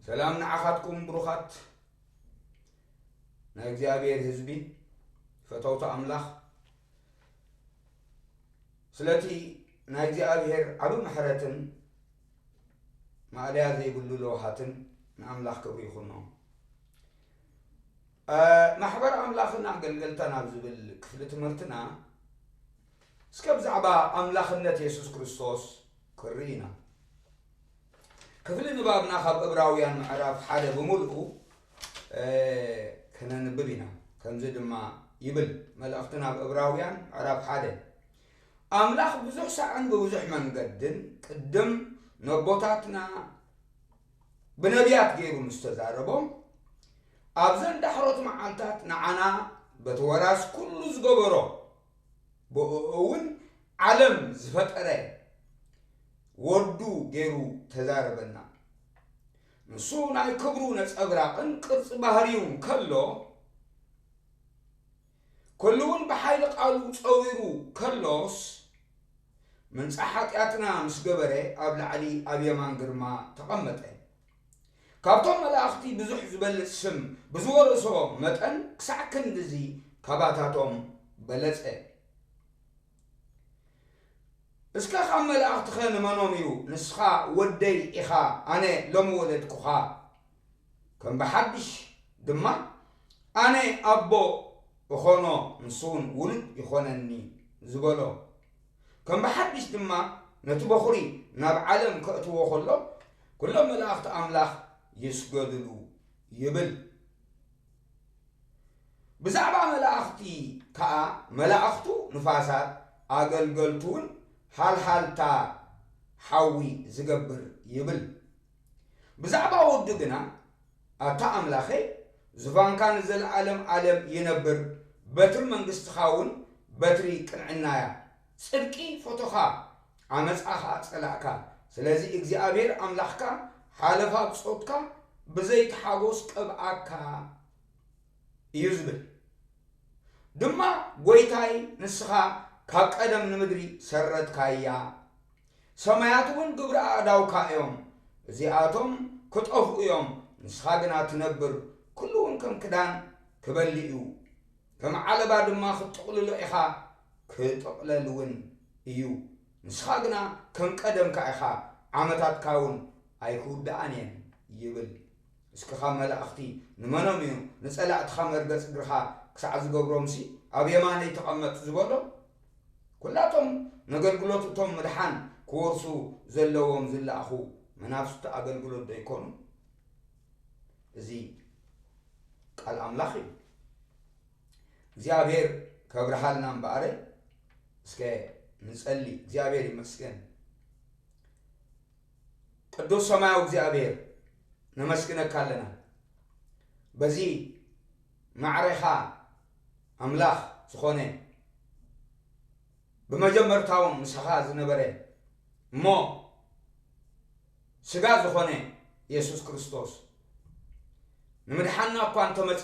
ሰላም ንዓኻትኩም ብሩኻት ናይ እግዚኣብሔር ህዝቢ፣ ፈተውቲ ኣምላኽ። ስለቲ ናይ እግዚኣብሔር ዓቢ ምሕረትን ማእለያ ዘይብሉ ለውሃትን ንኣምላኽ ክብሪ ይኹኖ። እ፣ ማሕበር ኣምላኽን ኣገልገልታን ኣብ ዝብል ክፍሊ ትምህርትና፣ እስከ ብዛዕባ ኣምላኽነት የሱስ ክርስቶስ ክርኢ ኢና። ክፍሊ ንባብና ካብ እብራውያን ምዕራፍ ሓደ ብምልኡ፣ እ፣ ከነንብብ ኢና። ከምዚ ድማ ይብል፣ መልእኽቲ ናብ እብራውያን ምዕራፍ ሓደ፣ ኣምላኽ ብዙሕ ሳዕን ብብዙሕ መንገድን ቅድም ነቦታትና ብነቢያት ገይሩ ምስ ተዛረቦም፣ ኣብዘን ዳሕሮት መዓልታት ንዓና በቲ ወራስ ኩሉ ዝገበሮ፣ ብእኡ እውን ዓለም ዝፈጠረ ወዱ ገይሩ ተዛረበና። ንሱ ናይ ክብሩ ነጸብራቕን ቅርጺ ባህርዩን ከሎ፣ ኩሉ እውን ብሓይሊ ቃሉ ጸዊሩ ከሎስ፣ ምንጻሕ ሓጢኣትና ምስ ገበረ፣ ኣብ ላዕሊ ኣብ የማን ግርማ ተቐመጠ። ካብቶም መላእኽቲ ብዙሕ ዝበልጽ ስም ብዝወረሶ መጠን፣ ክሳዕ ክንድዚ ካባታቶም በለጸ። እስከ ካብ መላእኽትኸ ንመኖም እዩ? ንስኻ ወደይ ኢኻ፣ ኣነ ሎሚ ወለድኩኻ። ከም ብሓድሽ ድማ ኣነ ኣቦ እኾኖ፣ ንሱ እውን ውሉድ ይኾነኒ ዝበሎ። ከም ብሓድሽ ድማ ነቲ በኹሪ ናብ ዓለም ከእትዎ ከሎ፣ ኩሎም መላእኽቲ ኣምላኽ ይስገድሉ ይብል። ብዛዕባ መላእኽቲ ከኣ፣ መላእኽቱ ንፋሳት፣ ኣገልገልቱ እውን ሃልሃልታ ሓዊ ዝገብር ይብል። ብዛዕባ ወዱ ግና፣ ኣታ ኣምላኸይ፣ ዙፋንካ ንዘለኣለም ኣለም ይነብር፣ በትሪ መንግስትኻ እውን በትሪ ቅንዕና እያ። ጽድቂ ፈቶኻ፣ ዓመጻ ኸኣ ጸላእካ። ስለዚ እግዚኣብሔር ኣምላኽካ ሓለፋ ብጾትካ ብዘይቲ ሓጎስ ቀብኣካ እዩ ዝብል። ድማ፣ ጐይታይ፣ ንስኻ ካብ ቀደም ንምድሪ ሰረትካያ፣ ሰማያት እውን ግብሪ ኣእዳውካ እዮም። እዚኣቶም ክጠፍኡ እዮም፣ ንስኻ ግና ትነብር። ኩሉ እውን ከም ክዳን ክበሊ እዩ፣ ከም ዓለባ ድማ ክትጥቕልሎ ኢኻ፣ ክጥቕለል እውን እዩ። ንስኻ ግና ከም ቀደምካ ኢኻ፣ ዓመታትካ እውን ኣይክውድኣን እየን ይብል። እስኪ ካብ መላእኽቲ ንመኖም እዩ ንጸላእትኻ መርገጽ እግርኻ ክሳዕ ዝገብሮምሲ ኣብ የማነይ ተቐመጥ ዝበሎ? ኩላቶም ነገልግሎት እቶም ምድሓን ክወርሱ ዘለዎም ዝለኣኹ መናፍስቲ ኣገልግሎት ዶ ኣይኮኑን? እዚ ቃል ኣምላኽ እዩ። እግዚኣብሔር ከብርሃልና እምበኣረ፣ እስከ ንጸሊ። እግዚኣብሔር ይመስገን። ቅዱስ ሰማያዊ እግዚኣብሔር፣ ነመስግነካ ኣለና። በዚ ማዕሬኻ ኣምላኽ ዝኾነ፣ ብመጀመርታውን ምሳኻ ዝነበረ እሞ ስጋ ዝኾነ የሱስ ክርስቶስ፣ ንምድሓንና እኳ እንተመጸ፣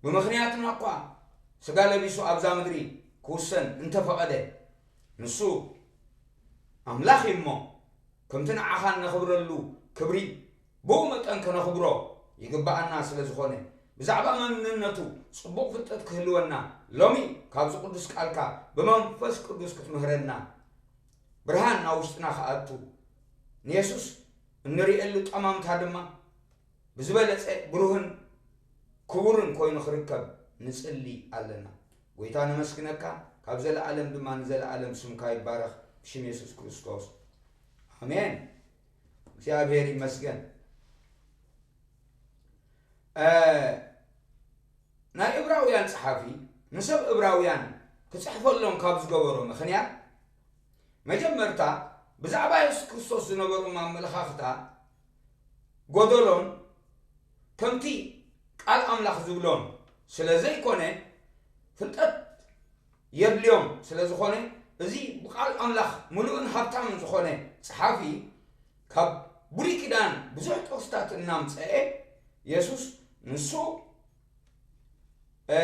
ብምኽንያትና እኳ ስጋ ለቢሱ ኣብዛ ምድሪ ክውሰን እንተፈቐደ፣ ንሱ ኣምላኽ እዩ እሞ፣ ከምቲ ንዓኻ እነኽብረሉ ክብሪ ብኡ መጠን ከነኽብሮ ይግብኣና ስለ ዝኾነ፣ ብዛዕባ መንነቱ ጽቡቕ ፍልጠት ክህልወና፣ ሎሚ ካብዚ ቅዱስ ቃልካ ብመንፈስ ቅዱስ ክትምህረና፣ ብርሃን ናብ ውሽጥና ክኣቱ፣ ንየሱስ እንርእየሉ ጠማምታ ድማ ብዝበለጸ ብሩህን ክቡርን ኮይኑ ክርከብ ንጽሊ ኣለና። ጐይታ፣ ነመስግነካ፣ ካብ ዘለኣለም ድማ ንዘለኣለም ስምካ ይባረኽ፣ ብሽም የሱስ ክርስቶስ፣ ኣሜን። እግዚኣብሔር ይመስገን። እ፣ ናይ እብራውያን ጸሓፊ ንሰብ እብራውያን ክጽሕፈሎም ካብ ዝገበሮ ምኽንያት፣ መጀመርታ ብዛዕባ የሱስ ክርስቶስ ዝነበሮም ኣመለኻኽታ ጎደሎን ከምቲ ቃል ኣምላኽ ዝብሎን ስለ ዘይኮነ፣ ፍልጠት የድልዮም ስለ ዝኾነ፣ እዚ ብቃል ኣምላኽ ምሉእን ሃብታምን ዝኾነ ጸሓፊ፣ ካብ ብሉይ ኪዳን ብዙሕ ጥቕስታት እናምጸኤ፣ የሱስ ንሱ፣ እ፣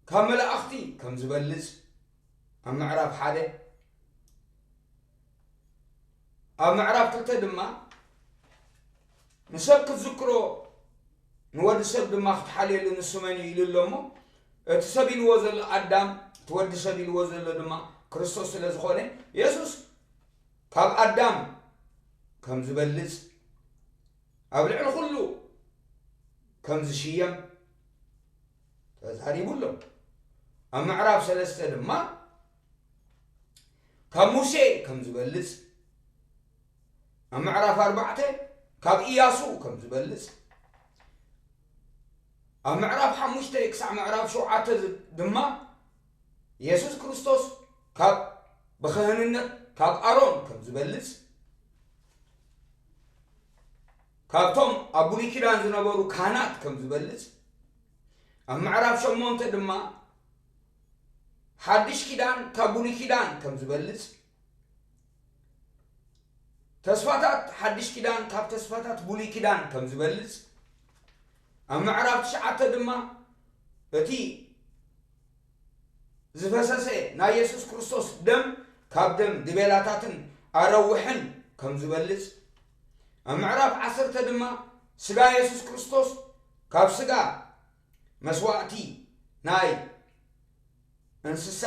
ካብ መላእኽቲ ከም ዝበልጽ ኣብ ምዕራፍ ሓደ፣ ኣብ ምዕራፍ ክልተ ድማ ንሰብ ክትዝክሮ፣ ንወዲ ሰብ ድማ ክትሓልየሉ ንሱ መን እዩ ኢሉ ኣሎ እሞ፣ እቲ ሰብ ኢልዎ ዘሎ ኣዳም፣ እቲ ወዲ ሰብ ኢልዎ ዘሎ ድማ ክርስቶስ ስለ ዝኾነ፣ የሱስ ካብ ኣዳም ከም ዝበልጽ፣ ኣብ ልዕሊ ኩሉ ከም ዝሽየም ተዛሪቡ ኣሎ። ኣብ ምዕራፍ ሰለስተ ድማ ካብ ሙሴ ከም ዝበልጽ፣ ኣብ ምዕራፍ ኣርባዕተ ካብ ኢያሱ ከም ዝበልጽ፣ ኣብ ምዕራፍ ሓሙሽተ ክሳዕ ምዕራፍ ሸውዓተ ዝ-፣ ድማ የሱስ ክርስቶስ ካብ ብክህንነት ካብ ኣሮን ከም ዝበልጽ፣ ካብቶም ኣብ ብሉይ ኪዳን ዝነበሩ ካህናት ከም ዝበልጽ፣ ኣብ ምዕራፍ ሸሞንተ ድማ ሓድሽ ኪዳን ካብ ብሉይ ኪዳን ከም ዝበልጽ፣ ተስፋታት ሓድሽ ኪዳን ካብ ተስፋታት ብሉይ ኪዳን ከም ዝበልጽ፣ ኣብ ምዕራፍ ትሽዓተ ድማ እቲ ዝፈሰሰ ናይ የሱስ ክርስቶስ ደም ካብ ደም ድቤላታትን ኣረውሕን ከም ዝበልጽ፣ ኣብ ምዕራፍ ዓሰርተ ድማ ስጋ የሱስ ክርስቶስ ካብ ስጋ መስዋእቲ ናይ እንስሳ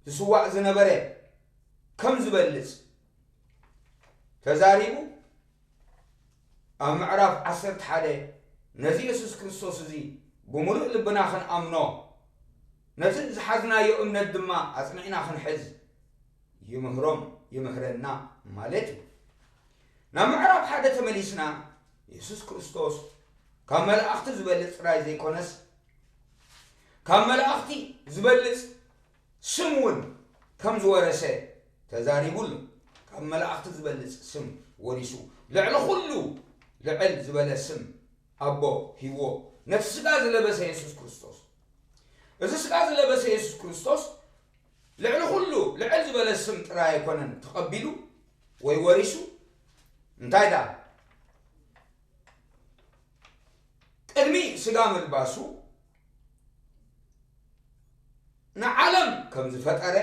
ዝስዋእ ዝነበረ ከም ዝበልጽ ተዛሪቡ፣ ኣብ ምዕራፍ ዓሰርተ ሓደ ነዚ የሱስ ክርስቶስ እዚ ብምሉእ ልብና ክንኣምኖ፣ ነቲ ዝሓዝናዮ እምነት ድማ ኣጽኒዕና ክንሕዝ ይምህሮም፣ ይምህረና ማለት እዩ። ናብ ምዕራፍ ሓደ ተመሊስና፣ የሱስ ክርስቶስ ካብ መላእኽቲ ዝበልጽ ጥራይ ዘይኮነስ፣ ካብ መላእኽቲ ዝበልጽ ስም እውን ከም ዝወረሰ ተዛሪቡ ኣሎ። ካብ መላእኽቲ ዝበልጽ ስም ወሪሱ፣ ልዕሊ ኩሉ ልዕል ዝበለ ስም ኣቦ ሂብዎ ነቲ ስጋ ዝለበሰ የሱስ ክርስቶስ። እዚ ስጋ ዝለበሰ የሱስ ክርስቶስ ልዕሊ ኩሉ ልዕል ዝበለ ስም ጥራይ ኣይኮነን ተቐቢሉ ወይ ወሪሱ፣ እንታይ ደኣ፣ ቅድሚ ስጋ ምልባሱ ንዓለም ከም ዝፈጠረ፣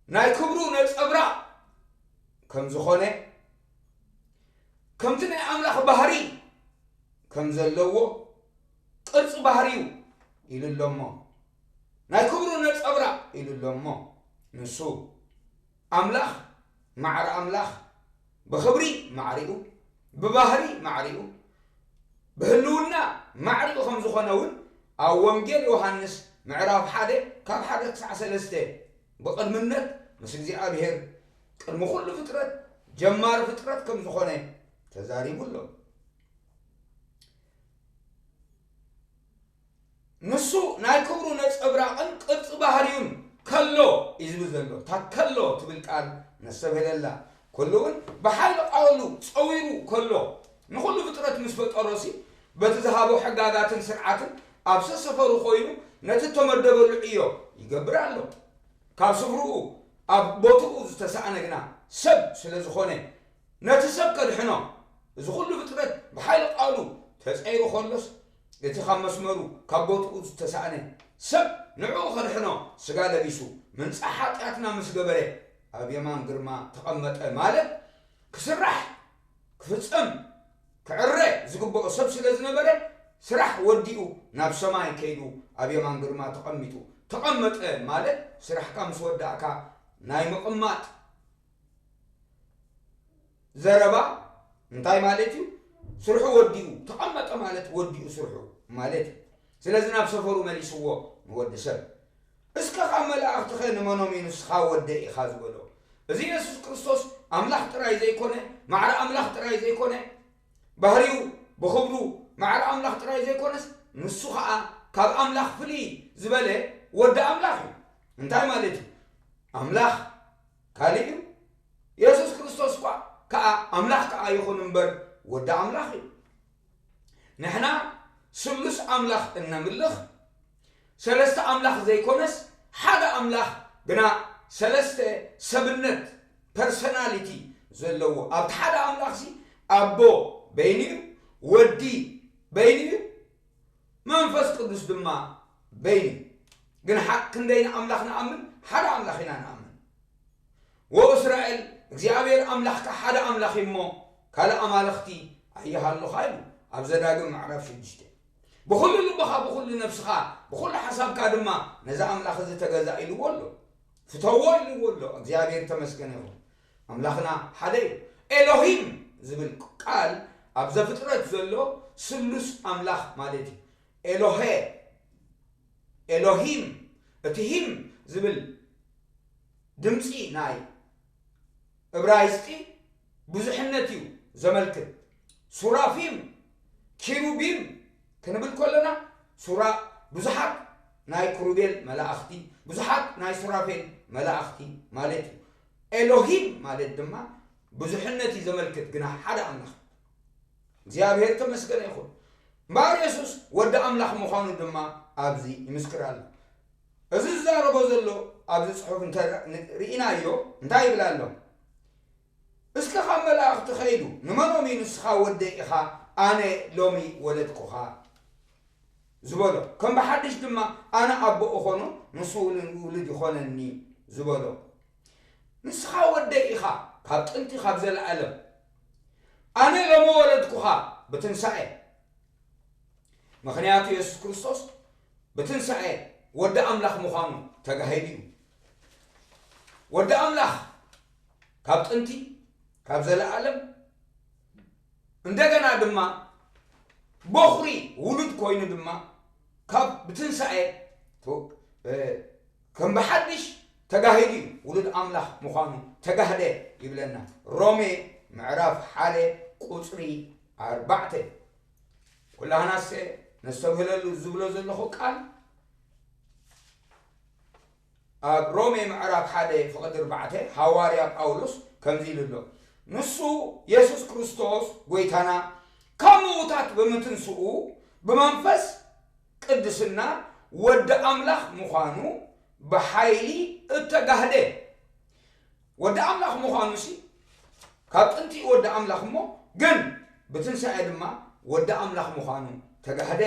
ናይ ክብሩ ነጸብራቕ ከም ዝኾነ፣ ከምቲ ናይ ኣምላኽ ባህሪ ከም ዘለዎ፣ ቅርጺ ባህሪኡ ኢሉ ኣሎ እሞ፣ ናይ ክብሩ ነጸብራቕ ኢሉ ኣሎ እሞ፣ ንሱ ኣምላኽ፣ ማዕረ ኣምላኽ፣ ብኽብሪ ማዕሪኡ፣ ብባህሪ ማዕሪኡ፣ ብህልውና ማዕሪኡ ከም ዝኾነ እውን ኣብ ወንጌል ዮሃንስ ምዕራፍ ሓደ ካብ ሓደ ክሳዕ ሰለስተ ብቕድምነት ምስ እግዚኣብሔር ቅድሚ ኩሉ ፍጥረት ጀማሪ ፍጥረት ከም ዝኾነ ተዛሪቡ ኣሎ። ንሱ ናይ ክብሩ ነጸብራቕን ቅርጺ ባህሪኡን ከሎ እዩ ዝብል ዘሎ። እታ ከሎ ትብል ቃል ነስተብህለላ። ከሎ እውን ብሓይሊ ቃሉ ጸዊሩ ከሎ፣ ንኹሉ ፍጥረት ምስ ፈጠሮሲ፣ በቲ ዝሃቦ ሕጋጋትን ስርዓትን ኣብ ሰሰፈሩ ኮይኑ ነቲ እተመደበሉ ዕዮ ይገብር ኣሎ። ካብ ስፍርኡ ኣብ ቦትኡ ዝተሳእነ ግና ሰብ ስለ ዝኾነ፣ ነቲ ሰብ ከድሕኖ፣ እዚ ኩሉ ፍጥረት ብሓይሊ ቃሉ ተጸይሩ ከሎስ፣ እቲ ካብ መስመሩ፣ ካብ ቦትኡ ዝተሳእነ ሰብ ንዕኡ ከድሕኖ ስጋ ለቢሱ ምንጻሕ ሓጢኣትና ምስ ገበረ፣ ኣብ የማን ግርማ ተቐመጠ ማለት፣ ክስራሕ፣ ክፍጸም፣ ክዕረ ዝግብኦ ሰብ ስለ ዝነበረ፣ ስራሕ ወዲኡ ናብ ሰማይ ከይዱ ኣብ የማን ግርማ ተቐሚጡ። ተቐመጠ ማለት ስራሕካ ምስ ወዳእካ ናይ ምቕማጥ ዘረባ እንታይ ማለት እዩ? ስርሑ ወዲኡ፣ ተቐመጠ ማለት ወዲኡ ስርሑ ማለት እዩ። ስለዚ ናብ ሰፈሩ መሊስዎ ንወዲ ሰብ። እስከ ካብ መላእኽትኸ ንመኖም እዩ ንስኻ ወደይ ኢኻ ዝበሎ? እዚ የሱስ ክርስቶስ ኣምላኽ ጥራይ ዘይኮነ፣ ማዕረ ኣምላኽ ጥራይ ዘይኮነ፣ ባህሪኡ ብኽብሩ ማዕረ ኣምላኽ ጥራይ ዘይኮነስ፣ ንሱ ኸኣ ካብ ኣምላኽ ፍልይ ዝበለ ወዲ ኣምላኽ እዩ። እንታይ ማለት እዩ? ኣምላኽ ካልእ እዩ። የሱስ ክርስቶስ እኳ ከኣ ኣምላኽ ከኣ ይኹን እምበር ወዲ ኣምላኽ እዩ። ንሕና ስሉስ ኣምላኽ እነምልኽ፣ ሰለስተ ኣምላኽ ዘይኮነስ ሓደ ኣምላኽ ግና ሰለስተ ሰብነት፣ ፐርሰናሊቲ፣ ዘለዎ፣ ኣብቲ ሓደ ኣምላኽሲ ኣቦ በይኑ እዩ፣ ወዲ በይኑ እዩ፣ መንፈስ ቅዱስ ድማ በይኑ እዩ። ግን ሓ-፣ ክንደይ ንኣምላኽ ንኣምን? ሓደ ኣምላኽ ኢና ንኣምን። ወእስራኤል እግዚኣብሔር ኣምላኽካ ሓደ ኣምላኽ እዩ እሞ ካልእ ኣማልኽቲ ኣይሃልኻ ኢሉ ኣብ ዘዳግም ምዕራፍ ሽዱሽተ። ብኹሉ ልብኻ፣ ብኹሉ ነፍስኻ፣ ብኹሉ ሓሳብካ ድማ ነዚ ኣምላኽ እዚ ተገዛእ ኢልዎ ኣሎ። ፍተዎ ኢልዎ ኣሎ። እግዚኣብሔር ተመስገነ ይኹን። ኣምላኽና ሓደ እዩ። ኤሎሂም ዝብል ቃል ኣብ ዘፍጥረት ዘሎ ስሉስ ኣምላኽ ማለት እዩ። ኤሎሄ፣ ኤሎሂም፣ እቲ ሂም ዝብል ድምፂ ናይ እብራይስጢ ብዙሕነት እዩ ዘመልክት። ሱራፊም፣ ኪሩቢም ክንብል ከለና ሱራ ብዙሓት ናይ ክሩቤል መላእኽቲ፣ ብዙሓት ናይ ሱራፌል መላእኽቲ ማለት እዩ። ኤሎሂም ማለት ድማ ብዙሕነት እዩ ዘመልክት፣ ግና ሓደ ኣምላኽ። እግዚኣብሔር ተመስገነ ይኹን። እምበኣር የሱስ ወዲ ኣምላኽ ምዃኑ ድማ ኣብዚ ይምስክር ኣሎ። እዚ ዝዛረቦ ዘሎ ኣብዚ ጽሑፍ እንተ ርኢናዮ እንታይ ይብል ኣሎ? እስከ ካብ መላእኽቲ ከይዱ ንመኖም እዩ ንስኻ ወደይ ኢኻ፣ ኣነ ሎሚ ወለድኩኻ ዝበሎ? ከም ብሓድሽ ድማ ኣነ ኣቦ እኾኖ ንሱ ውል- ውሉድ ይኾነኒ ዝበሎ? ንስኻ ወደይ ኢኻ ካብ ጥንቲ ካብ ዘለኣለም፣ ኣነ ሎሚ ወለድኩኻ ብትንሳኤ። ምኽንያቱ የሱስ ክርስቶስ ብትንሳኤ ወዲ ኣምላኽ ምዃኑ ተጋሂዱ እዩ። ወዲ ኣምላኽ ካብ ጥንቲ ካብ ዘለኣለም እንደገና ድማ በኹሪ ውሉድ ኮይኑ ድማ ካብ ብትንሳኤ ቶ- እ፣ ከም ብሓድሽ ተጋሂዱ እዩ። ውሉድ ኣምላኽ ምዃኑ ተጋህደ ይብለና ሮሜ ምዕራፍ ሓደ ቁፅሪ ኣርባዕተ። ኩላህናሰ ነስተብህለሉ ዝብሎ ዘለኹ ቃል ኣብ ሮሜ ምዕራፍ ሓደ ፍቕዲ ኣርባዕተ ሃዋርያ ጳውሎስ ከምዚ ኢሉ ኣሎ፣ ንሱ የሱስ ክርስቶስ ጎይታና ካብ ምዉታት ብምትንስኡ ብመንፈስ ቅድስና ወዲ ኣምላኽ ምዃኑ ብሓይሊ እተጋህደ። ወዲ ኣምላኽ ምዃኑ ሲ ካብ ጥንቲ እዩ ወዲ ኣምላኽ እሞ ግን ብትንሳኤ ድማ ወዲ ኣምላኽ ምዃኑ ተጋህደ።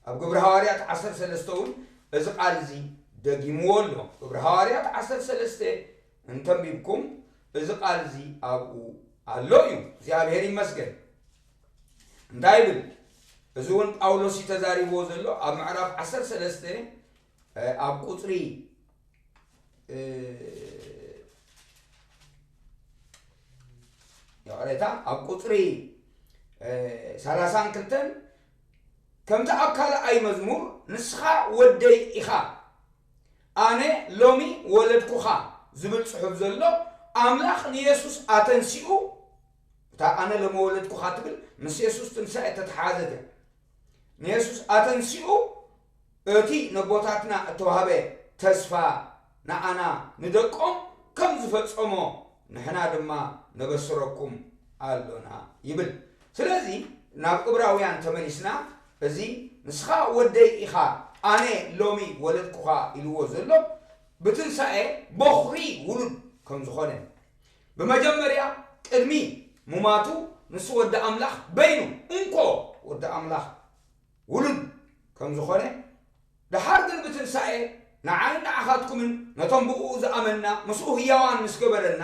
ኣብ ግብሪ ሃዋርያት ዓሰርተ ሰለስተ እውን እዚ ቃል እዚ ደጊምዎ ኣሎ። ግብሪ ሃዋርያት ዓሰርተ ሰለስተ እንተንቢብኩም እዚ ቃል እዚ ኣብኡ ኣሎ እዩ። እግዚኣብሔር ይመስገን። እንታይ ይብል? እዚ እውን ጳውሎስ እዩ ተዛሪብዎ ዘሎ ኣብ ምዕራፍ ዓሰርተ ሰለስተ ኣብ ቁፅሪ ይቕሬታ ኣብ ቁፅሪ ሰላሳን ክልተን ከምቲ ኣብ ካልኣይ መዝሙር ንስኻ ወደይ ኢኻ ኣነ ሎሚ ወለድኩኻ ዝብል ፅሑፍ ዘሎ ኣምላኽ ንየሱስ ኣተንሲኡ እታ ኣነ ሎሚ ወለድኩኻ ትብል ምስ የሱስ ትንሳኤ ተተሓዘት እያ። ንየሱስ ኣተንሲኡ እቲ ነቦታትና እተዋህበ ተስፋ ንኣና ንደቆም ከም ዝፈጸሞ ንሕና ድማ ነበስረኩም ኣሎና ይብል። ስለዚ ናብ ዕብራውያን ተመሊስና እዚ ንስኻ ወደይ ኢኻ ኣነ ሎሚ ወለድኩኻ ኢልዎ ዘሎ ብትንሳኤ በኹሪ ውሉድ ከም ዝኾነ ብመጀመርያ ቅድሚ ሙማቱ ንሱ ወዲ ኣምላኽ በይኑ እንኮ ወዲ ኣምላኽ ውሉድ ከም ዝኾነ ደሓር ግን ብትንሳኤ ንዓይን ንዓኻትኩምን ነቶም ብእኡ ዝኣመንና ምስኡ ህያዋን ምስ ገበረና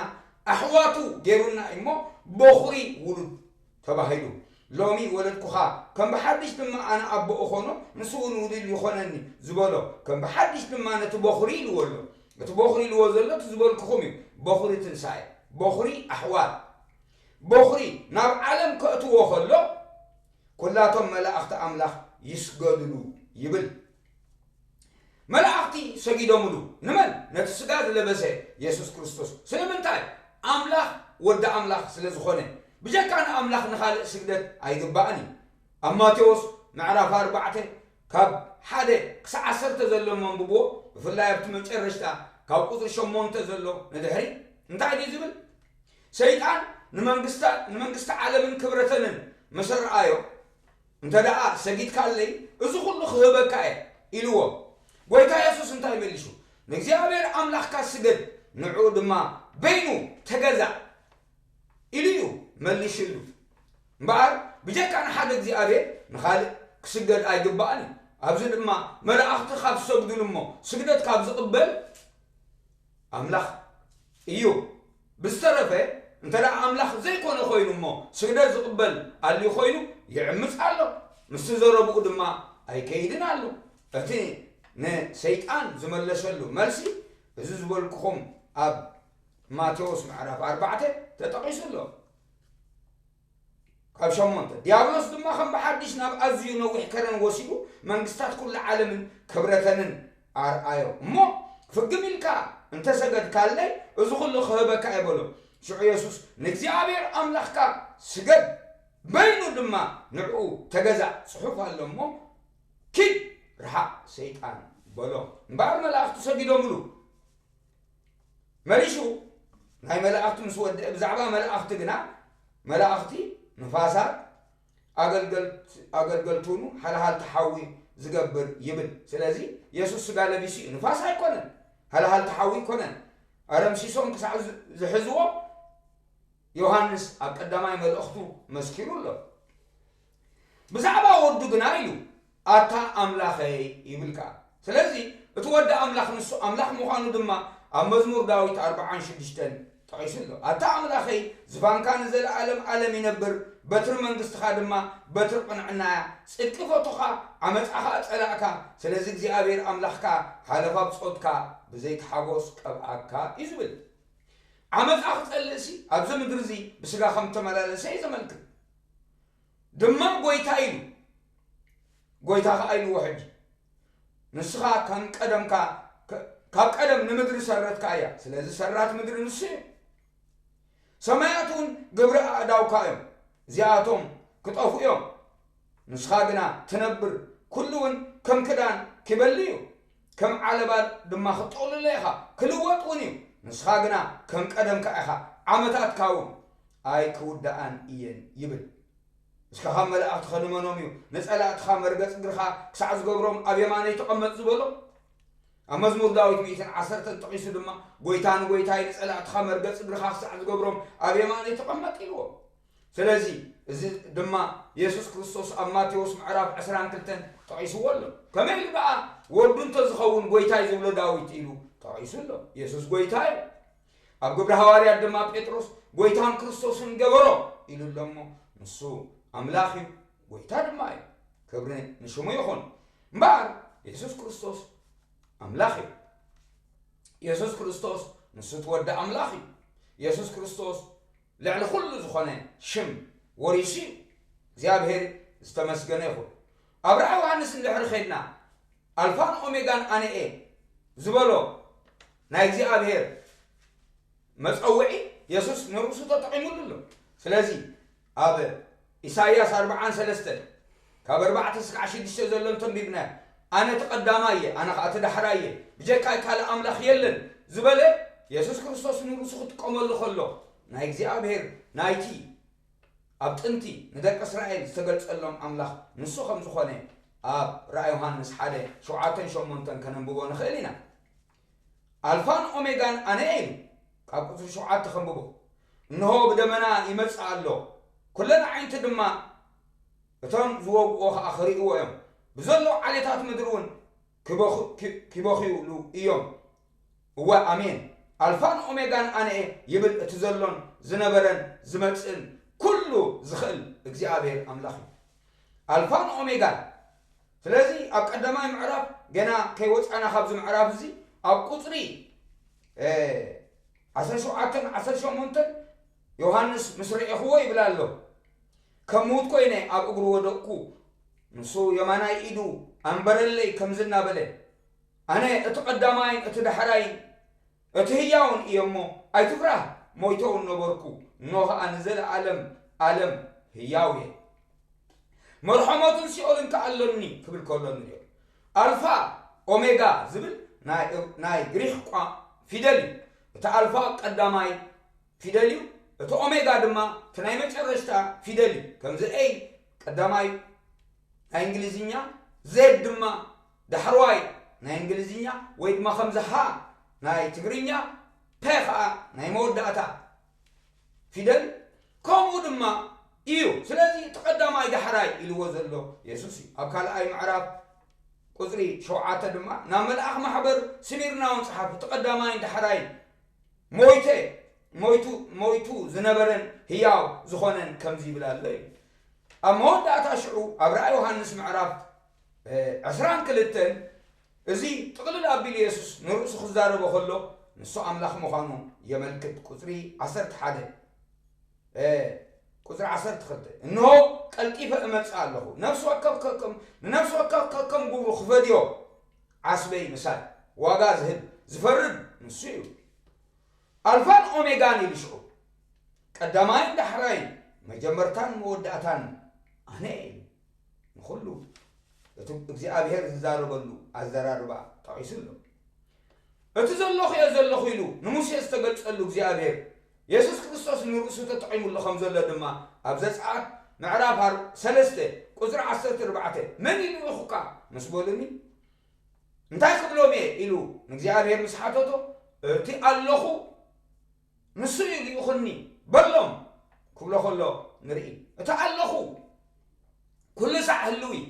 ኣሕዋቱ ገይሩና እሞ በኹሪ ውሉድ ተባሂሉ። ሎሚ ወለድኩኻ ከም ብሓድሽ ድማ ኣነ ኣቦ እኾኖ ንሱ እውን ውሉድ ይኾነኒ ዝበሎ ከም ብሓድሽ ድማ ነቲ በኹሪ ኢልዎ ኣሎ። እቲ በኹሪ ኢልዎ ዘሎ እቲ ዝበልኩኹም እዩ። በኹሪ ትንሳኤ፣ በኹሪ ኣሕዋት፣ በኹሪ ናብ ዓለም ከእትዎ ከሎ ኩላቶም መላእኽቲ ኣምላኽ ይስገድሉ ይብል። መላእኽቲ ሰጊዶምሉ። ንመን? ነቲ ስጋ ዝለበሰ የሱስ ክርስቶስ። ስለምንታይ? ኣምላኽ ወዲ ኣምላኽ ስለ ዝኾነ። ብጀካ ንኣምላኽ ንኻልእ ስግደት ኣይግባእን እዩ። ኣብ ማቴዎስ ምዕራፍ ኣርባዕተ ካብ ሓደ ክሳዕ ዓሰርተ ዘሎ መንብብዎ፣ ብፍላይ ኣብቲ መጨረሽታ ካብ ቁፅሪ ሸሞንተ ዘሎ ንድሕሪ እንታይ ድዩ ዝብል? ሰይጣን ንመንግስታ- ንመንግስቲ ዓለምን ክብረተንን ምስ ረኣዮ፣ እንተ ደኣ ሰጊድካለይ እዚ ኩሉ ክህበካ እየ ኢልዎ። ጎይታ የሱስ እንታይ መሊሱ? ንእግዚኣብሔር ኣምላኽካ ስገድ፣ ንዕኡ ድማ በይኑ ተገዛእ ኢሉ እዩ መሊሽሉ። እምበኣር ብጀካ ንሓደ እግዚኣብሔር ንኻልእ ክስገድ ኣይግባእን እዩ። ኣብዚ ድማ መላእኽቲ ካብ ዝሰግዱሉ እሞ ስግደት ካብ ዝቕበል ኣምላኽ እዩ። ብዝተረፈ እንተ ደኣ ኣምላኽ ዘይኮነ ኮይኑ እሞ ስግደት ዝቕበል ኣልዩ ኮይኑ ይዕምጽ ኣሎ፣ ምስቲ ዘረብኡ ድማ ኣይከይድን ኣሎ። እቲ ንሰይጣን ዝመለሰሉ መልሲ እዚ ዝበልኩኹም ኣብ ማቴዎስ ምዕራፍ ኣርባዕተ ተጠቒሱ ኣሎ። ካብ ሸሞንተ፣ ዲያብሎስ ድማ ከም ብሓድሽ ናብ ኣዝዩ ነዊሕ ከረን ወሲዱ መንግስታት ኩሉ ዓለምን ክብረተንን ኣርኣዮ። እሞ ፍግም ኢልካ እንተ ሰገድካለይ፣ እዚ ኩሉ ክህበካ እየ በሎ። ሽዑ የሱስ፣ "ንእግዚኣብሔር ኣምላኽካ ስገድ፣ በይኑ ድማ ንዕኡ ተገዛእ ጽሑፍ ኣሎ እሞ፣ ኪድ ርሓቕ ሰይጣን" በሎ። እምበኣር መላእኽቱ ሰጊዶምሉ። መሊሱ ናይ መላእኽቲ ምስ ወድአ፣ ብዛዕባ መላእኽቲ ግና፣ "መላእኽቲ ንፋሳት ኣገልገልት-፣ ኣገልገልቱኑ ሃልሃልቲ ሓዊ ዝገብር" ይብል። ስለዚ የሱስ ስጋ ለቢሱ እዩ። ንፋስ ኣይኮነን፣ ሃልሃልቲ ሓዊ ኣይኮነን። ኣረምሲሶም ክሳዕ ዝ-፣ ዝሕዝዎ ዮሃንስ ኣብ ቀዳማይ መልእኽቱ መስኪሩ ኣሎ። ብዛዕባ ወዱ ግና ኢሉ፣ "ኣታ ኣምላኸይ" ይብል ከኣ። ስለዚ እቲ ወዲ ኣምላኽ ንሱ ኣምላኽ ምዃኑ ድማ ኣብ መዝሙር ዳዊት ኣርብዓን ሽዱሽተን ጠቒሱ ኣሎ። "ኣታ ኣምላኸይ፣ ዝፋንካ ንዘለኣለም ኣለም ይነብር፣ በትሪ መንግስትኻ ድማ በትሪ ቅንዕና እያ። ጽድቂ ፈቶኻ፣ ዓመጻ ኸኣ ጸላእካ። ስለዚ እግዚኣብሔር ኣምላኽካ ሓለፋ ብጾትካ ብዘይቲ ሓጎስ ቀብኣካ" እዩ ዝብል። ዓመጻ ክጸልእሲ ኣብዚ ምድሪ እዚ ብስጋ ከም ተመላለሰ እዩ ዘመልክት። ድማ ጎይታ ኢሉ፣ ጎይታ ኸኣ ኢልዎ፣ "ሕጂ ንስኻ ከም ቀደምካ፣ ከ-፣ ካብ ቀደም ንምድሪ ሰረትካ እያ። ስለዚ ሰራት ምድሪ ንሱ እዩ። ሰማያት እውን ግብሪ ኣእዳውካ እዮም። እዚኣቶም ክጠፍኡ እዮም። ንስኻ ግና ትነብር፣ ኩሉ እውን ከም ክዳን ኪበሊ እዩ። ከም ዓለባ ድማ ክትጥቕልሎ ኢኻ፣ ክልወጥ እውን እዩ። ንስኻ ግና ከም ቀደምካ ኢኻ፣ ዓመታትካ እውን ኣይክውድኣን እየን" ይብል። እስከ ካብ መላእኽቲ ኸንመኖም እዩ፣ "ንጸላእትኻ መርገጽ እግርኻ ክሳዕ ዝገብሮም ኣብ የማነይ ተቐመጥ" ዝበሎ? ኣብ መዝሙር ዳዊት ሚእትን ዓሰርተን ጠቒሱ ድማ፣ "ጎይታ ንጎይታይ፣ ንጸላእትኻ መርገጽ እግርኻ ክሳዕ ዝገብሮም ኣብ የማነይ ተቐመጥ" ኢልዎ። ስለዚ እዚ ድማ የሱስ ክርስቶስ ኣብ ማቴዎስ ምዕራፍ ዕስራን ክልተን ጠቒስዎ ኣሎ። ከመይ ኢሉ ደኣ ወዱ እንተዝኸውን ጎይታይ ዝብሎ ዳዊት ኢሉ ጠቒሱ ኣሎ። የሱስ ጎይታ እዩ። ኣብ ግብሪ ሃዋርያት ድማ ጴጥሮስ "ጎይታን ክርስቶስን ገበሮ" ኢሉ ኣሎ እሞ፣ ንሱ ኣምላኽ እዩ፣ ጎይታ ድማ እዩ። ክብሪ ንሽሙ ይኹን። እምበኣር የሱስ ክርስቶስ ኣምላኽ እዩ። የሱስ ክርስቶስ ንሱ እቲ ወዲ ኣምላኽ እዩ። የሱስ ክርስቶስ ልዕሊ ኩሉ ዝኾነ ሽም ወሪሱ እዩ። እግዚኣብሔር ዝተመስገነ ይኹን። ኣብ ራእይ ዮሃንስ እንድሕሪ ኸድና፣ "ኣልፋን ኦሜጋን ኣነ እየ" ዝበሎ ናይ እግዚኣብሔር መጸውዒ የሱስ ንርእሱ ተጠቒሙሉ ኣሎ። ስለዚ ኣብ ኢሳይያስ ኣርብዓን ሰለስተን ካብ ኣርባዕተ እስካዕ ሽዱሽተ ዘሎ እንተንቢብናዮ፣ "ኣነ እቲ ቀዳማይ እየ፣ ኣነ ኸኣ እቲ ዳሕራይ እየ፣ ብጀካይ ካልእ ኣምላኽ የለን" ዝበለ የሱስ ክርስቶስ ንርእሱ ክጥቀመሉ ከሎ፣ ናይ እግዚኣብሔር ናይቲ ኣብ ጥንቲ ንደቂ እስራኤል ዝተገልጸሎም ኣምላኽ ንሱ ከም ዝኾነ ኣብ ራእይ ዮሃንስ ሓደ ሸውዓተን ሸሞንተን ከነንብቦ ንኽእል ኢና። "ኣልፋን ኦሜጋን ኣነ እየ" ኢሉ ካብ ቁጽሪ ሸውዓተ ከንብቦ። "እንሆ ብደመና ይመጽእ ኣሎ፣ ኩለን ኣዒንቲ ድማ እቶም ዝወግኦ ኸኣ ክርእይዎ እዮም፣ ብዘለዉ ዓሌታት ምድሪ እውን ክበኹ-፣ ኪ-፣ ኪበኽዩሉ እዮም። እወ፣ ኣሜን። ኣልፋን ኦሜጋን ኣነ እየ" ይብል እቲ ዘሎን ዝነበረን ዝመጽእን ኩሉ ዝኽእል እግዚኣብሔር ኣምላኽ እዩ። ኣልፋን ኦሜጋን። ስለዚ ኣብ ቀዳማይ ምዕራፍ፣ ገና ከይወጻና ካብዚ ምዕራፍ እዚ፣ ኣብ ቁጽሪ፣ እ፣ ዓሰርተ ሸውዓተን ዓሰርተ ሸሞንተን ዮሃንስ ምስ ርኤኽዎ ይብል ኣሎ፣ "ከም ምዉት ኮይነ ኣብ እግሩ ወደቅኩ፣ ንሱ የማናይ ኢዱ ኣንበረለይ ከምዚ እናበለ፣ ኣነ እቲ ቀዳማይን እቲ ዳሕራይን እቲ ህያውን እየ እሞ ኣይትፍራህ፣ ሞይተ እውን ነበርኩ፣ እንሆ ኸኣ ንዘለኣለም ኣለም ህያው እየ። መርሖሞትን ሲኦልን ከኣ ኣሎኒ" ክብል ከሎ ንሪኦ። ኣልፋ ኦሜጋ ዝብል ናይ፣ ናይ ግሪኽ ቋ-፣ ፊደል እዩ። እቲ ኣልፋ ቀዳማይ ፊደል እዩ። እቲ ኦሜጋ ድማ እቲ ናይ መጨረሽታ ፊደል እዩ። ከምዚ ኤ ቀዳማይ ናይ እንግሊዝኛ፣ ዜድ ድማ ዳሕረዋይ ናይ እንግሊዝኛ፣ ወይ ድማ ከምዚ ሃ ናይ ትግርኛ፣ ፐ ኸኣ ናይ መወዳእታ ፊደል ከምኡ ድማ እዩ። ስለዚ እቲ ቀዳማይ ዳሕራይ ኢልዎ ዘሎ የሱስ እዩ። ኣብ ካልኣይ ምዕራፍ ቁጽሪ ሸውዓተ ድማ ናብ መልኣኽ ማሕበር ስሚርናውን ጸሓፍ፣ "እቲ ቀዳማይን ዳሕራይን ሞይተ፣ ሞይቱ ዝነበረን ህያው ዝኾነን ከምዚ ይብል ኣሎ እዩ። ኣብ መወዳእታ ሽዑ ኣብ ራእይ ዮሃንስ ምዕራፍ ዕስራን ክልተን እዚ ጥቕልል ኣቢሉ የሱስ ንርእሱ ክዛረቦ ከሎ ንሱ ኣምላኽ ምዃኑ የመልክት። ቁፅሪ ዓሰርተ ሓደ ቁፅሪ ዓሰርተ ክልተ እንሆ ቀልጢፈ እመፅእ ኣለኹ፣ ነፍሲ ወከፍ ከከም ንነፍሲ ወከፍ ከከም ግብሩ ክፈድዮ ዓስበይ ምሳይ ዋጋ ዝህብ ዝፈርድ ንሱ እዩ። ኣልፋን ኦሜጋን ኢሉ ሽዑ ቀዳማይን ዳሕራይን መጀመርታን መወዳእታን ኣነ እየ ኢሉ ንኹሉ እቲ እግዚኣብሔር ዝዛረበሉ ኣዘራርባ ጠቒሱ ኣሎ። እቲ ዘለኹ እየ ዘለኹ ኢሉ ንሙሴ ዝተገልጸሉ እግዚኣብሔር የሱስ ክርስቶስ ንርእሱ ተጠቒሙሉ ከም ዘሎ ድማ ኣብ ዘጸኣት ምዕራፍ ሰለስተ ቁፅሪ ዓሰርተ ኣርባዕተ መን ኢሉ ኢኹካ ምስ በሉኒ እንታይ ክብሎም እየ ኢሉ ንእግዚኣብሔር ምስ ሓተቶ እቲ ኣለኹ ንሱ እዩ ልኢኹኒ በሎም ክብሎ ከሎ ንርኢ። እቲ ኣለኹ ኩሉ ሳዕ ህልው እዩ፣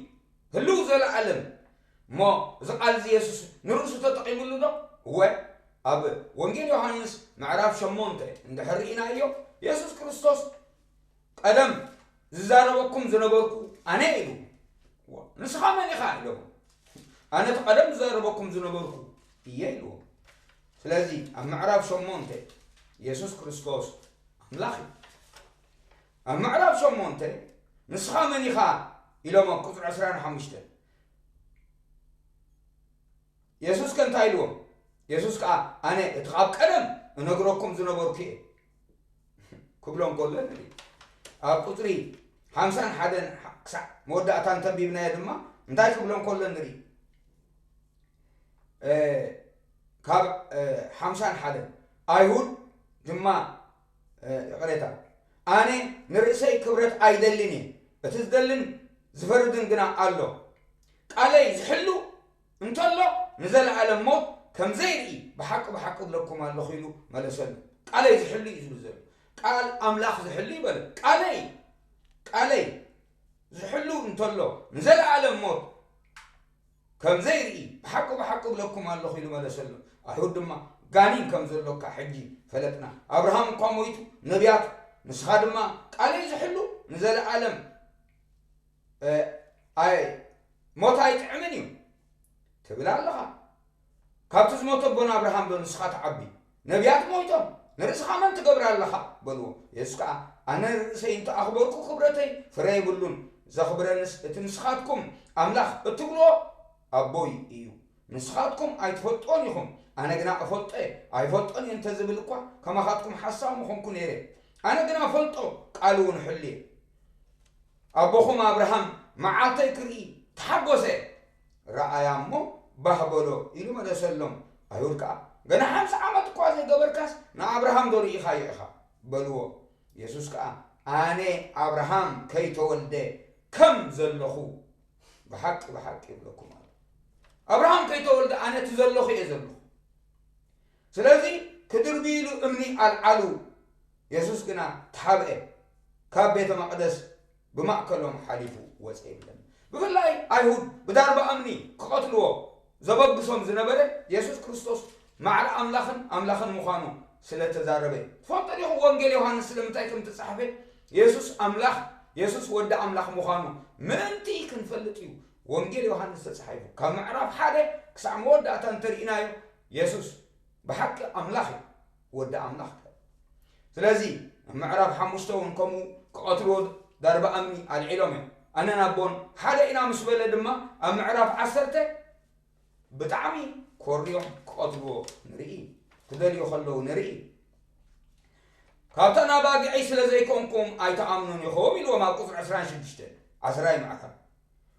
ህልው ዘለኣለም። እሞ እዚ ቃል እዚ የሱስ ንርእሱ ተጠቒሙሉ ዶ? እወ። ኣብ ወንጌል ዮሃንስ ምዕራፍ ሸሞንተ እንድሕር ርኢናዮ የሱስ ክርስቶስ ቀደም ዝዛረበኩም ዝነበርኩ ኣነ ኢሉ። ንስኻ መን ኢኻ ኢሎም ኣነ እቲ ቀደም ዝዛረበኩም ዝነበርኩ እየ ኢልዎም። ስለዚ ኣብ ምዕራፍ ሸሞንተ የሱስ ክርስቶስ ኣምላኽ እዩ። ኣብ ምዕራፍ ሸሞንተ ንስኻ መን ኢኻ ኢሎም ኣብ ቁፅሪ ዕስራን ሓሙሽተን የሱስ ከ እንታይ ኢልዎም? የሱስ ከዓ ኣነ እቲ ካብ ቀደም እነግረኩም ዝነበርኩ እየ ክብሎም ከሎ ንርኢ። ኣብ ቁፅሪ ሓምሳን ሓደን ክሳዕ መወዳእታ እንተንቢብናዮ ድማ እንታይ ክብሎም ከሎ ንርኢ። ካብ ሓምሳን ሓደን ኣይሁድ ድማ ይቕሬታ ኣነ ንርእሰይ ክብረት ኣይደልን እየ፣ እቲ ዝደልን ዝፈርድን ግና ኣሎ። ቃለይ ዝሕሉ እንተሎ ንዘለኣለም ሞት ከም ዘይርኢ ብሓቂ ብሓቂ እብለኩም ኣለኹ ኢሉ መለሰሉ። ቃለይ ዝሕሉ እዩ ዝብል ዘሎ። ቃል ኣምላኽ ዝሕሉ ይበለ። ቃለይ ቃለይ ዝሕሉ እንተሎ ንዘለኣለም ሞት ከም ዘይርኢ ብሓቂ ብሓቂ እብለኩም ኣለኹ ኢሉ መለሰሉ። ኣይሁድ ድማ ጋኒን ከም ዘሎካ ሕጂ ፈለጥና። ኣብርሃም እኳ ሞይቱ ነቢያት ንስኻ ድማ ቃለይ ዝሕሉ ንዘለኣለም ኣይ ሞት ኣይጥዕምን እዩ ትብል ኣለኻ። ካብቲ ዝሞተ ኣቦና ኣብርሃም ዶ ንስኻ ትዓቢ? ነቢያት ሞይቶም ንርእስኻ መን ትገብር ኣለኻ በልዎ። የሱስ ከኣ ኣነ ንርእሰይ እንተ ኣኽበርኩ ክብረተይ ፍረ የብሉን። ዘኽብረንስ እቲ ንስኻትኩም ኣምላኽ እትብልዎ ኣቦይ እዩ። ንስኻትኩም ኣይትፈልጥዎን ኢኹም፣ ኣነ ግና እፈልጦ እየ። ኣይፈልጦን እየ እንተዝብል እኳ ከማኻትኩም ሓሳዊ ምኾንኩ ነይረ። ኣነ ግና እፈልጦ ቃሉ እውን እሕሉ እየ። ኣቦኹም ኣብርሃም መዓልተይ ክርኢ ተሓጎሰ፣ ረኣያ እሞ ባህ በሎ ኢሉ መለሰሎም። ኣይሁድ ከኣ ገና ሓምሳ ዓመት እኳ ዘይገበርካስ ንኣብርሃም ዶ ርኢኻዮ ኢኻ በልዎ። የሱስ ከኣ ኣነ ኣብርሃም ከይተወልደ ከም ዘለኹ ብሓቂ ብሓቂ ይብለኩም ኣሎ። ኣብርሃም ከይተወልደ ኣነ እቲ ዘለኹ እየ ዘለኹ። ስለዚ ክድርብይሉ እምኒ ኣልዓሉ። የሱስ ግና ተሓብአ፣ ካብ ቤተ መቕደስ ብማእከሎም ሓሊፉ ወጸ ይብለና። ብፍላይ ኣይሁድ ብዳርባ እምኒ ክቐትልዎ ዘበግሶም ዝነበረ የሱስ ክርስቶስ ማዕረ ኣምላኽን ኣምላኽን ምዃኑ ስለ ተዛረበ። ትፈልጡ ዲኹም ወንጌል ዮሃንስ ስለምንታይ ከም ተጻሕፈ? የሱስ ኣምላኽ፣ የሱስ ወዲ ኣምላኽ ምዃኑ ምእንቲ ክንፈልጥ እዩ ወንጌል ዮሃንስ ተጻሒፉ። ካብ ምዕራፍ ሓደ ክሳዕ መወዳእታ እንተርኢናዮ የሱስ ብሓቂ ኣምላኽ እዩ፣ ወዲ ኣምላኽ። ስለዚ ኣብ ምዕራፍ ሓሙሽተ እውን ከምኡ ክቐትልዎ ዳርባ እምኒ ኣልዒሎም እዮም። ኣነን ኣቦን ሓደ ኢና ምስ በለ ድማ ኣብ ምዕራፍ ዓሰርተ ብጣዕሚ ኮርዮም ክቐትልዎ ንርኢ፣ ክደልዩ ከለዉ ንርኢ። ካብተን ኣባጊዐይ ስለ ዘይኮንኩም ኣይትኣምኑን ኢኹም ኢልዎም ኣብ ቁፅሪ ዕስራን ሽዱሽተን ዓስራይ ምዕራፍ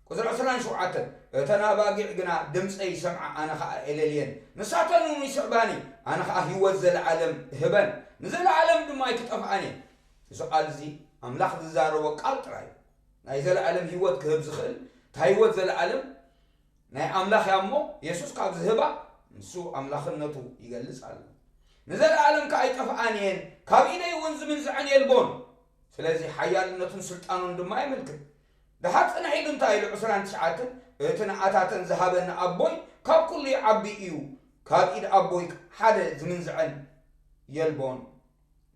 ቁፅሪ ዕስራን ሸውዓተን እተን ኣባጊዕ ግና ድምፀይ ይሰምዓ፣ ኣነ ኸዓ ኤለልየን፣ ንሳተን እውን ይስዕባኒ፣ ኣነ ኸዓ ህይወት ዘለዓለም እህበን፣ ንዘለዓለም ድማ ኣይክጠፍኣን እየ። እዚ ቃል እዚ ኣምላኽ ዝዛረቦ ቃል ጥራይ እዩ። ናይ ዘለዓለም ህይወት ክህብ ዝኽእል እታ ህይወት ዘለዓለም ናይ ኣምላኽ እያ እሞ የሱስ ካብ ዝህባ ንሱ ኣምላኽነቱ ይገልጽ ኣሎ። ንዘለዓለም ከኣ ኣይጠፍኣን እየን፣ ካብ ኢደይ እውን ዝምንዝዐን የልቦን። ስለዚ ሓያልነቱን ስልጣኑን ድማ የመልክት። ድሓር ጽንሕ ኢሉ እንታይ ኢሉ ዕስራን ትሽዓተን እቲ ንኣታተን ዝሃበኒ ኣቦይ ካብ ኩሉ ይዓቢ እዩ፣ ካብ ኢድ ኣቦይ ሓደ ዝምንዝዐን የልቦን።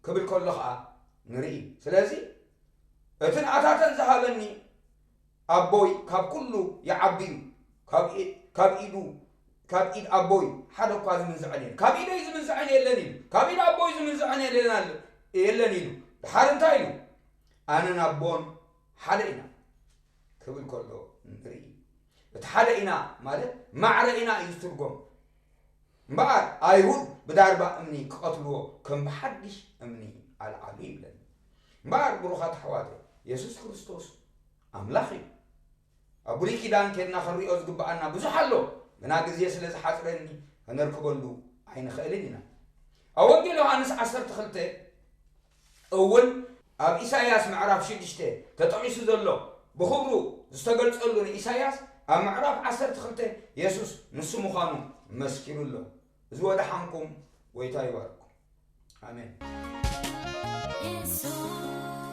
ክብል ከሎ ኸዓ ንርኢ። ስለዚ እቲ ንኣታተን ዝሃበኒ ኣቦይ ካብ ኩሉ ይዓቢ እዩ፣ ካብ ኢ- ካብ ኢዱ ካብ ኢድ ኣቦይ ሓደ እኳ ዝምንዝዐን የለን፣ ካብ ኢደይ ዝምንዝዐን የለን ኢሉ፣ ካብ ኢድ ኣቦይ ዝምንዝዐን የለን ኣለ- የለን ኢሉ። ድሓር እንታይ ኢሉ? ኣነን ኣቦን ሓደ ኢና ክብል ከሎ ንርኢ። እቲ ሓደ ኢና ማለት ማዕረ ኢና እዩ ዝትርጎም። እምበኣር ኣይሁድ ብዳርባ እምኒ ክቐትልዎ ከም ብሓድሽ እምኒ ኣልዓሉ ይብለኒ። እምበኣር ብሩኻት ኣሕዋተ፣ የሱስ ክርስቶስ ኣምላኽ እዩ። ኣብ ብሉይ ኪዳን ኬድና ክንሪኦ ዝግብኣና ብዙሕ ኣሎ፣ ግና ግዜ ስለ ዝሓጽረኒ ከነርክበሉ ኣይንኽእልን ኢና። ኣብ ወንጌል ዮሃንስ ዓሰርተ ክልተ እውን ኣብ ኢሳይያስ ምዕራፍ ሽዱሽተ ተጠቒሱ ዘሎ ብኽብሩ ዝተገልጸሉ ንኢሳይያስ ኣብ ምዕራፍ ዓሰርተ ክልተ የሱስ ንሱ ምዃኑ መስኪሩ ኣሎ። እዚ ወደሓንኩም፣ ጎይታ ይባርኩም። ኣሜን። የሱስ